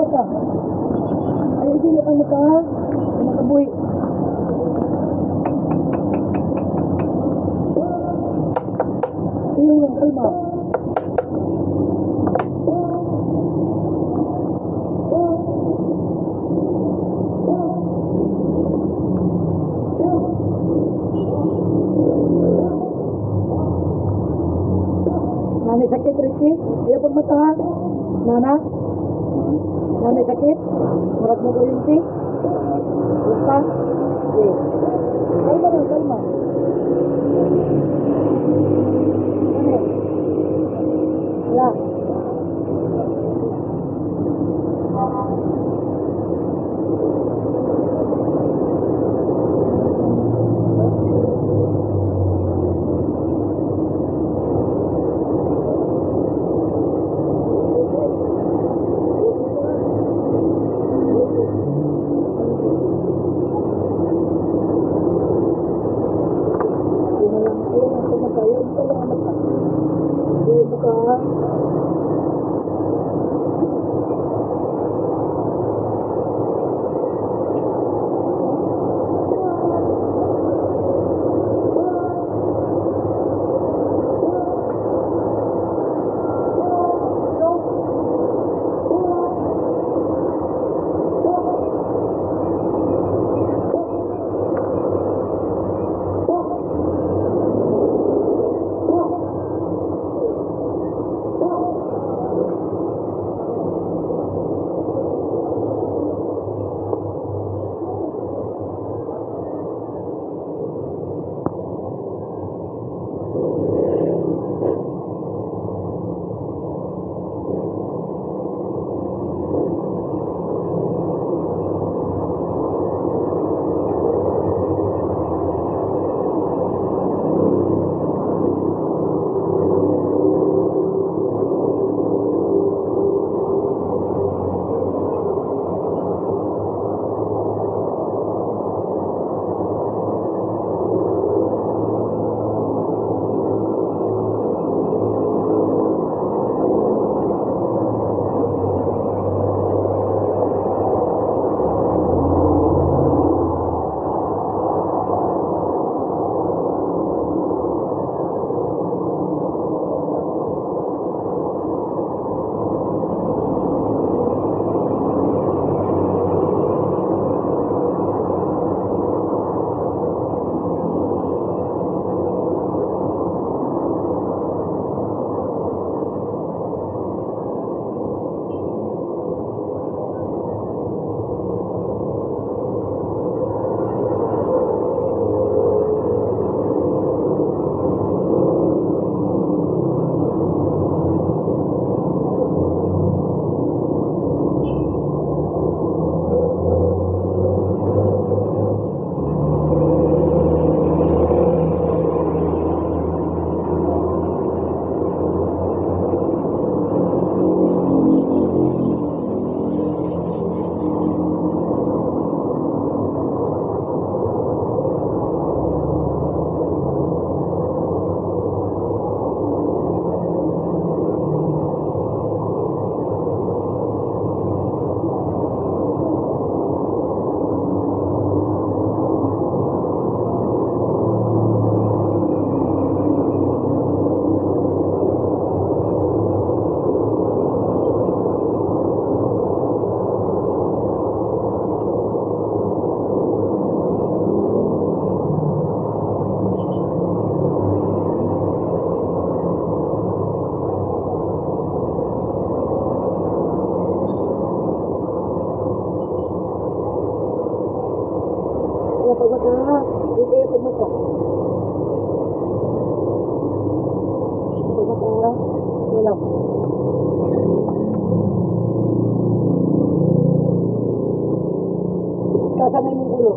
Mata. Ay, hindi ka mata, ha? Ay, makabuhi. Iyo lang, kalma. Nanay sakit, Ricky. Iyo pag mata, ha? Nana? Nanay sakit? Murag mo kuryente? Lupa? Okay. Kalma lang, kalma. Ano? Wala. Yun na lang. Ayun ang kumaka. Ayun pa lang ang mata. Ayun mo ka, ha? Kaya pag mata, ha? Hindi kayo pag mata. Pag mata, ha? Yan lang. Kaskasa na yung ulo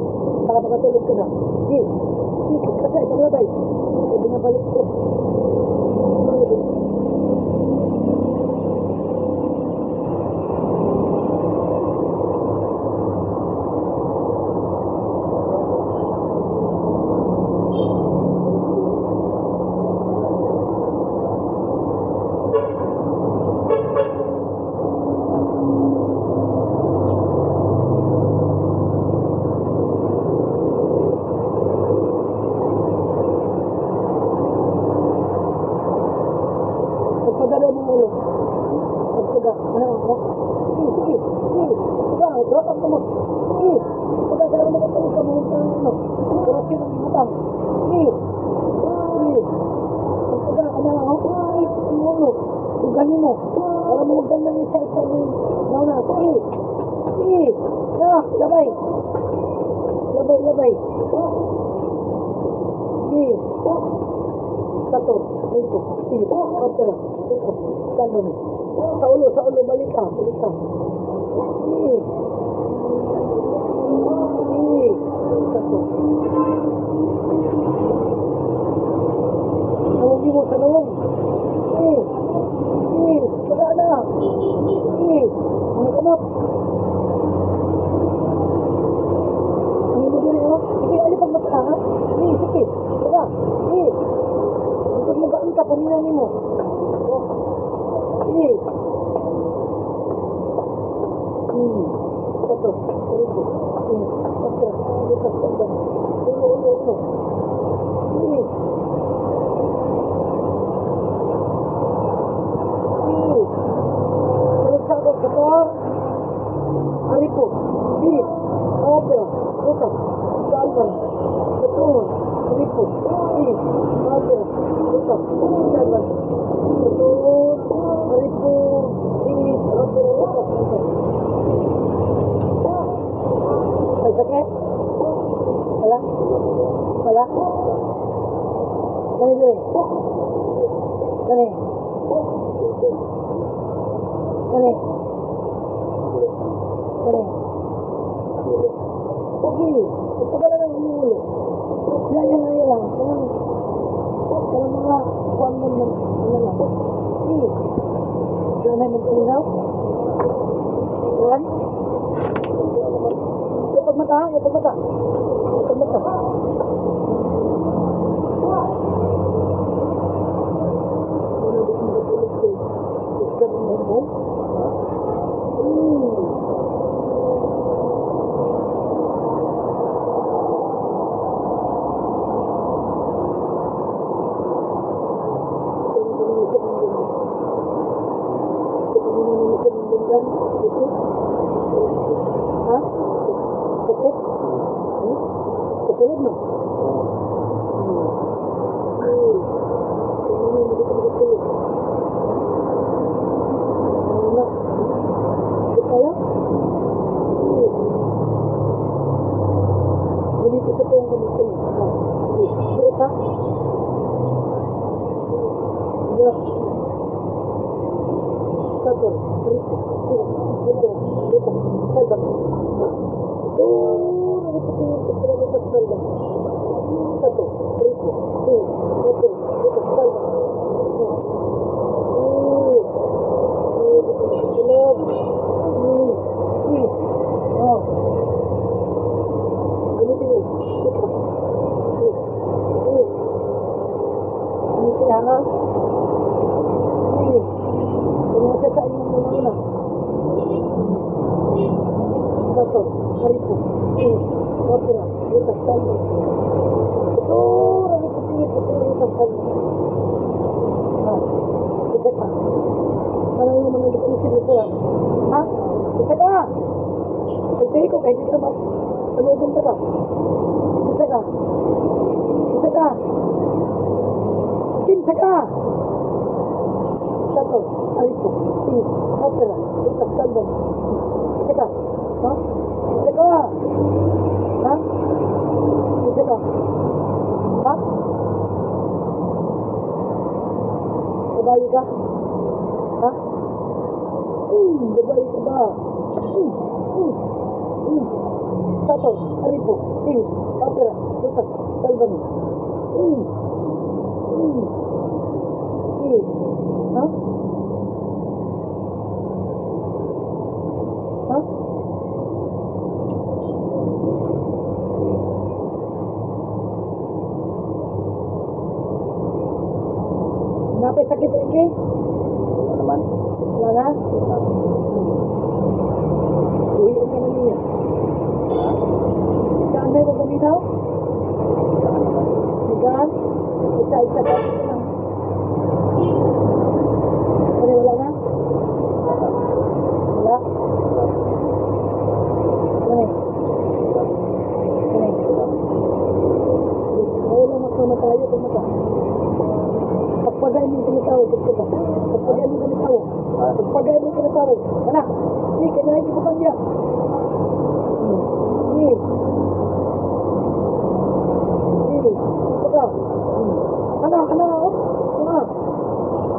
para makatulog ka na. Di, di, kaskasa, ipaglabay. Kaya binabalik ko. Pagara mo ulo. Pagtuga. Ano ako? Sige, sige. Sige. Tuga. Drop ang kamot. Sige. Tuga. Dara mo katulog ka. Mga ano. Orasyon ang ibutang. Sige. Sige. Pagtuga. Ano ako? Sige. Ang ulo. Tuganin mo. Para mo maganda yung sa yung nauna. Sige. Sige. Na. Labay. Labay, labay. Sige. Sato, dito, dito, opera, bukas, salome. Sa ulo, balik ka, balik ka. Sige. Sige. Sato. Nawag mo sa nawag. Sige. Sige. Wala na. Sige. Ang kamot. Ang imo diri, oh. Sige, ali pag mata, ha? Sige, sige. Wala. Sige. Pag magaan ka, pamina nimo. Oh. Sige. Sato, ribo. Opera, bukas, salome. Ulo, ulo, ulo. Sige. Sige. Sunod sa akong sa Aripo, Pirit, Opera, Bukas, Salvan, Saturn, Aripo, Pirit, Opera, Bukas, Salvan, Saturn, Aripo, Pirit, Opera, Bukas, Salvan. May sakit? Wala? Wala? Gani diri. Gani. Gani. Gani. Okay, pagpagala ng inyong ulo. Yan, yan, yan lang. Kanang, kanang mga kuwan man man, ano lang. Okay. Diyan na magkalinaw. Yan. Yung pagmata, yung pagmata. Yung pagmata. Wala din ang matulog ko. Ganun mo. Ha? Sakit? Sa sulod mo? Tingnan mo, hindi ka makatulog. Ano na? Sakit kayo? Ganito sa tuwang ganito. Ha? Buot ha? Buot. Satu, ripo, tiga, tiga, lima, salba. Turun, ripo, tiga, tiga, lima, salba. Satu, ripo, tiga, tiga, lima, salba. Oh. Ganito yun. Ito. Ito. Ano kaya nga? Sige. Kung siya sa inyong mga una. Sato, Aripo, Tingit, Opera, Lutas, Salmo. Ito, Aripo, Tingit, Opera, Lutas, Salmo. Ha? Isa ka. Parang yung mga nag-isip ito lang. Ha? Isa ka! Ito ko, kahit ito ba? Ano ka? Isa ka. Isa ka. Kinsa ka! Sato, Aripo, Tingit, Opera, Lutas, Salmo. Isa ka. Ha? Isa ka! Ha? Isa ka. Ha? Babae ka? Ha? Babae ka ba? Sato, Aripo, Tingit, Opera, Lutas, Salvano. Tingit. Ha? Ha? Napay sakit, Ricky? Wala naman. Wala na? Uwi ka na niya. Saan may papaminaw? Saan naman? Higaan? Isa-isa ka na. Pagpagay mo kinatawo, pagpaga. Pagpagay mo kinatawo. Ha? Pagpagay mo kinatawo. Kana. Di, kailangan ibutang niya. Di. Di. Pagka. Kana, kana, oh. Kana.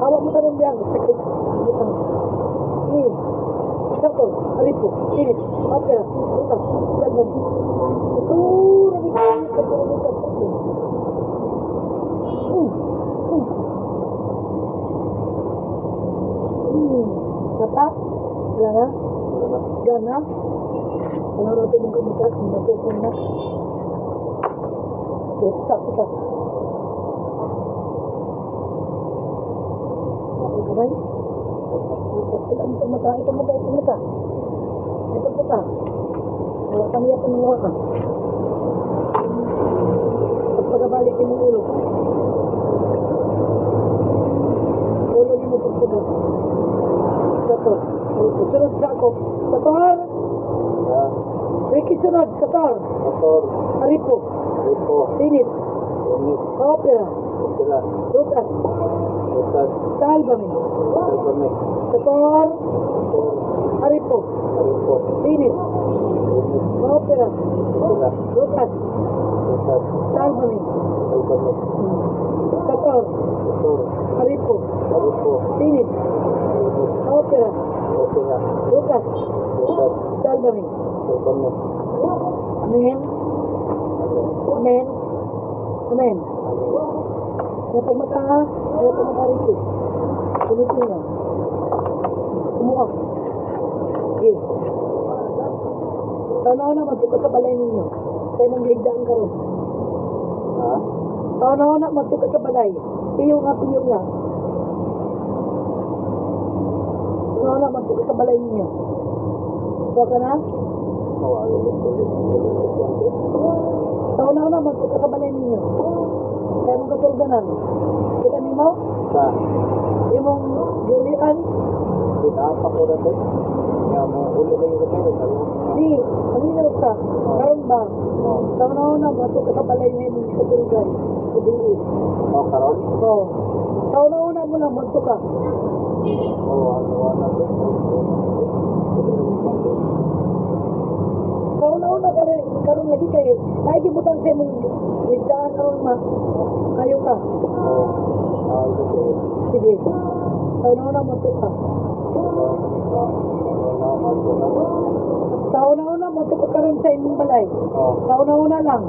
Hawak mo tanong diyan. Sakit. Butang. Di. Sakol, alipo, init, opera, butas, salman. Siguro, butas, butas. Napa? Wala na? Wala na. Gana? Ano natin mong kamutas? Natukon na. Sa pitas. Okay, kamay. Tapos kailangan itong mata, itong mata, itong mata. Itong mata. Wala kang iyak ng ka. Pagpagabalik yung ulo. Ulo niyo pagpaga. Sa to. Sunod sa ako. Sa tor. Ha? Ricky, sunod. Sa tor. Motor. Aripo. Ripo. Tinit. Init. Opera. Opera. Rutas. Butas. Salvame. Salvame. Sa tor. Motor. Aripo. Ripo. Tinit. Init. Opera. Opera. Rutas. Butas. Salvame. Salvame. Sa tor. Motor. Aripo. Ripo. Tinit. Init. Opera. Opera. Rutas. Butas. Salvame. Salvame. Amen. Amen. Amen. Amen. Amen. Kaya pag mata, kaya pag mata rito. Tumitin na. Kumuha. Okay. Sa una-una, magtuka sa balay ninyo. Sa imong gihigdaan karon. Ha? Sa una-una, magtuka sa balay. Piyo nga, piyo nga. Sa una-una, magtuka sa balay ninyo. Kuha ka na? Oh, ulit, ulit, ulit, ulit. Sa una-una, magtuka sa balay ninyo. Sa imong katulganan. Kita nimo? Sa, Imong giulian. Pinapa ko natin. Kaya mo, uli kayo ko kayo. Sabi ko, Di, paminaw sa, karon ba? oh, Sa una-una, mato ka sa balay na imong katulgan. Sa diin. Oh, karon? Oo. Sa una-una mo lang, magto ka. Oh, ano, ano, ano. Sa una-una, karon, karon lagi kay, naigibutang sa imong higdaan karon ma. Kayo ka. Oh, ah, okay. Sige. Sa una-una, magto ka. Sa una-una, magto ka karon sa imong balay. Oh, Sa una-una lang.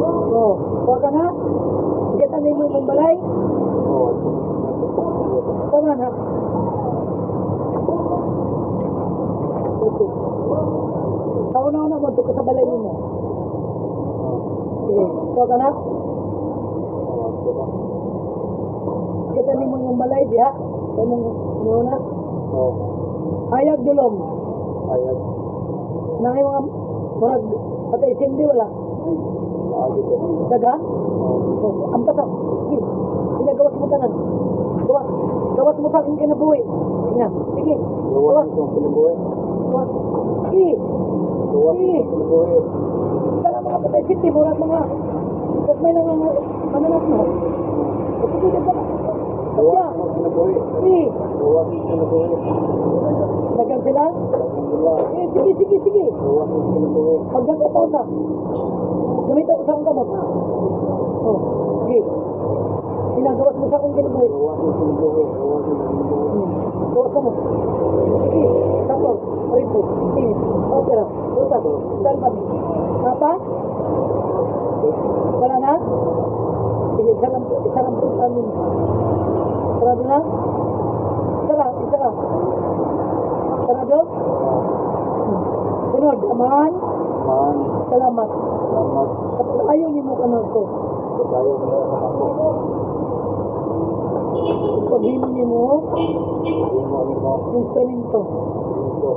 Oo. Kuha ka na? Kita na imong balay? Oh, Sama na. Okay. Sa una-una, magto ka sa balay nimo. Sige. Kuha ka na? Kita nimo yung balay diha. Sa imong una. Oh, Hayag dulom. Ayag, Na yung mga murag patay sindi wala. Naagi ko. Daghan? Oh, Oh, ang pasok. Sige. Ginagawas mo tanan. Gawas. Gawas mo sa akong kinabuhi. Sige. Sige. Gawas Gawas. itong kinabuhi. Gawas. Sige. Gawas itong kinabuhi. Dala mga patay sindi murag mga gagmay na mga mananap mo. Sige, daghan. Gawas Daghan. itong kinabuhi. Sige. Gawas itong kinabuhi. Daghan sila. Alhamdulillah. Eh, sige, sige, sige. Gawas itong kinabuhi. Pagdag ko pausa. Gamit ako sa akong kamot. Oh, sige. Ginagawas mo sa akong kinabuhi. Gawas itong kinabuhi. Gawas itong kinabuhi. Gawas ka mo. Sige. Sakol, Ripo, Tinit, Opera, Rutas, Salvan. Papa? Wala na? Sige, isa lang po namin. Sarado na? Isa lang, isa lang. Sarado? Sunod, Amahan, Man, salamat. Salamat. Sa pag-ayo nimo kanako. Sa tayo mo ako. Paghimo nimo Hindi mo instrumento Dito.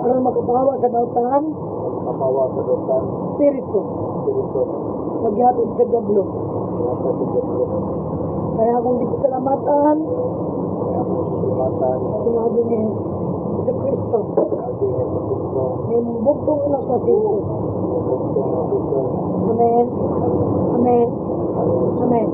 aron makapawa sa dautan, Kapawa sa dotan. spirito, Spirito. maghatod sa diablo. Wala sa Diablo. Kaya akong di pasalamatan, Kaya ako salamatan. pinaagi ni Jesu Kristo, Agi ni Kristo. ng bugtong anak na si Jesus. Bugtong na Kristo. Amen. Amen. Amen.